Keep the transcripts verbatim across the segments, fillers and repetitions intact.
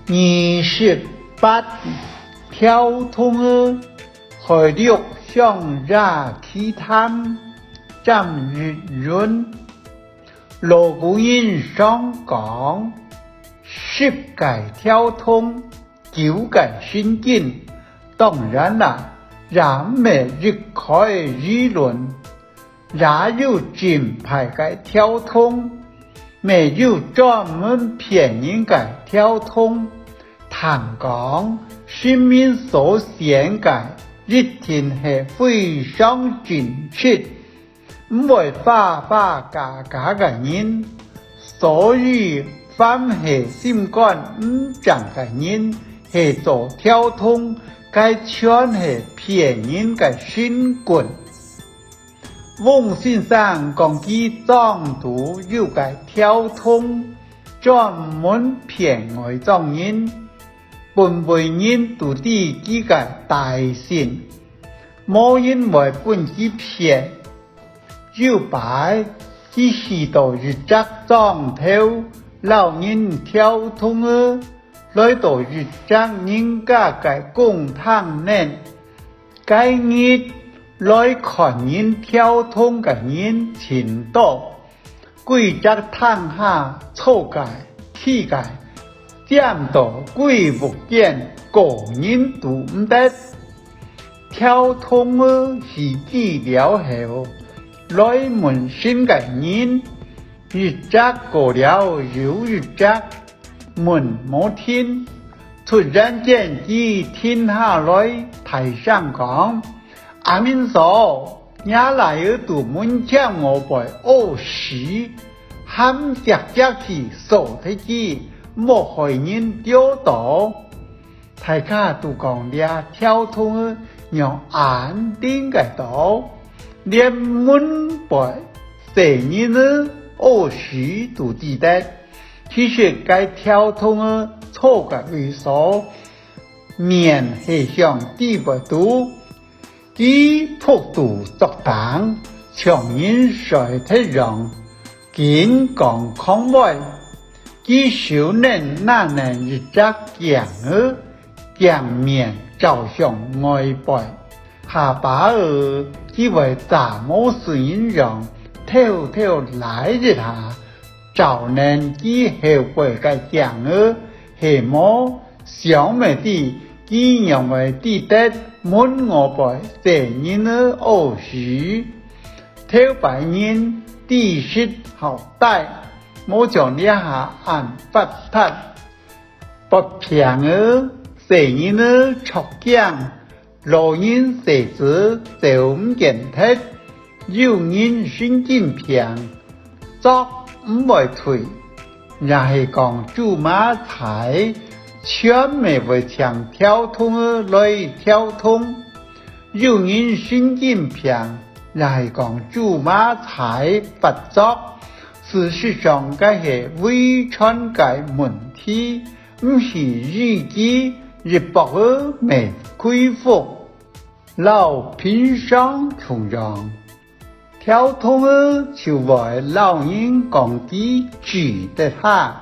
二十八，跳筒仔。海陸鄉野奇談，詹益雲。老古人常講，十个跳筒，九个神經。當然啦，這毋係一概而論。 也有正派个跳筒，乜有專門騙人个跳筒。聽講，神明所選个一定係非常正直，毋會花花假假个人。所以，凡係心肝毋正个人，係做跳筒，該全係騙人个神棍。 翁先生講佢莊肚有个跳筒，專門騙外莊人，本會人都知佢个大性，無人會分佢騙。有擺，佢去到一隻莊頭，摎人跳筒仔，來到一隻人家个公廳內。 該日來看人跳筒个人盡多，歸隻廳下坐个、企个，尖到歸屋間，個人都毋得。跳筒仔起機了後，來問神个人，一隻過了又一隻， 問無停。突然間佢停下來，大聲講：「阿明嫂，若倈仔在門前外背屙屎，喊遽遽去鎖忒佢，莫害人丟到。」大家都講這跳筒仔仰恁靈个到，連門背細人仔屙屎都知得。 其實該跳筒仔坐个位所，面係向地背肚，佢仆肚作等，像人睡忒樣，緊講囥歪。佢手裡拿等一隻鏡仔， 鏡面照向外背，下把仔佢會詐無事人樣，偷偷拉一下，照等佢後背个鏡仔，係無，想毋知佢仰會知得門外背細人仔屙屎。頭擺人知識好低，無像這下恁發達。 發病仔，細人仔著驚，老人細子走毋見忒，有人神經病，著毋會退，也係講豬嫲𤆬，全乜會請跳筒仔來跳筒。有人神經病，也係講豬嫲𤆬發作，事實上該係遺傳个問題。 毋係醫佢一駁仔乜恢復，摎平常共樣。跳筒仔就會摎人講佢治得好，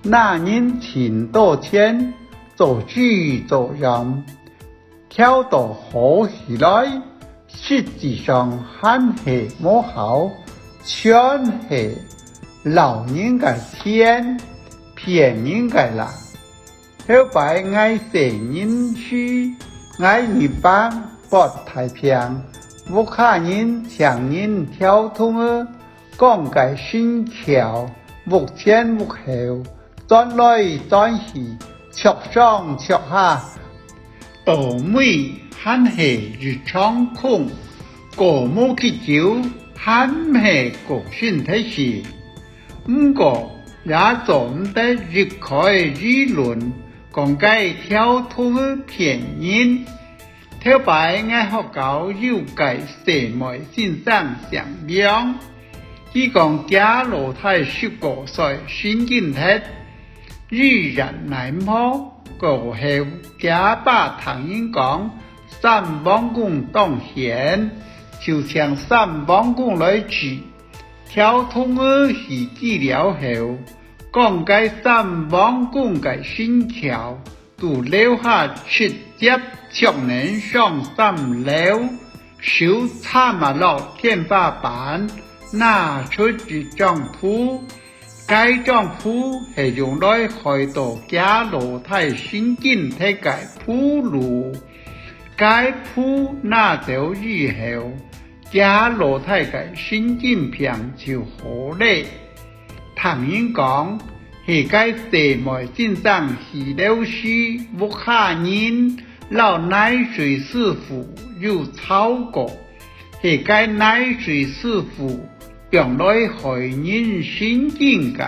拿人盡多錢，做豬做羊， 跳到好起來，實際上還係無效，全係撈人个錢，騙人个啦。頭擺𠊎細人時，𠊎二伯發大病，屋下人請人跳筒仔，講个神蹺，屋前屋後， 轉來轉去，蹺上蹺下，到尾還係一場空，過無幾久，還毋係過身忒去。毋過，也做毋得一概而論，講該跳筒仔騙人。 頭擺𠊎學校有个細妹先生姓梁，佢講厥老弟十過歲神經忒，語言乃毋好，過後厥爸聽人講三王公當現，就請三王公來治。 跳筒仔起機了後，講該三王公个神轎，都樓下直接就能上三樓，手插啊落天花板，拿出一張符。該張符係用來害到厥老弟神經忒个符籙。該符拿走以後，厥老弟个神經病就好咧。聽人講，係該細妹先生死了時，屋下人摎泥水師傅有吵過，係該泥水師傅用來害人神經个。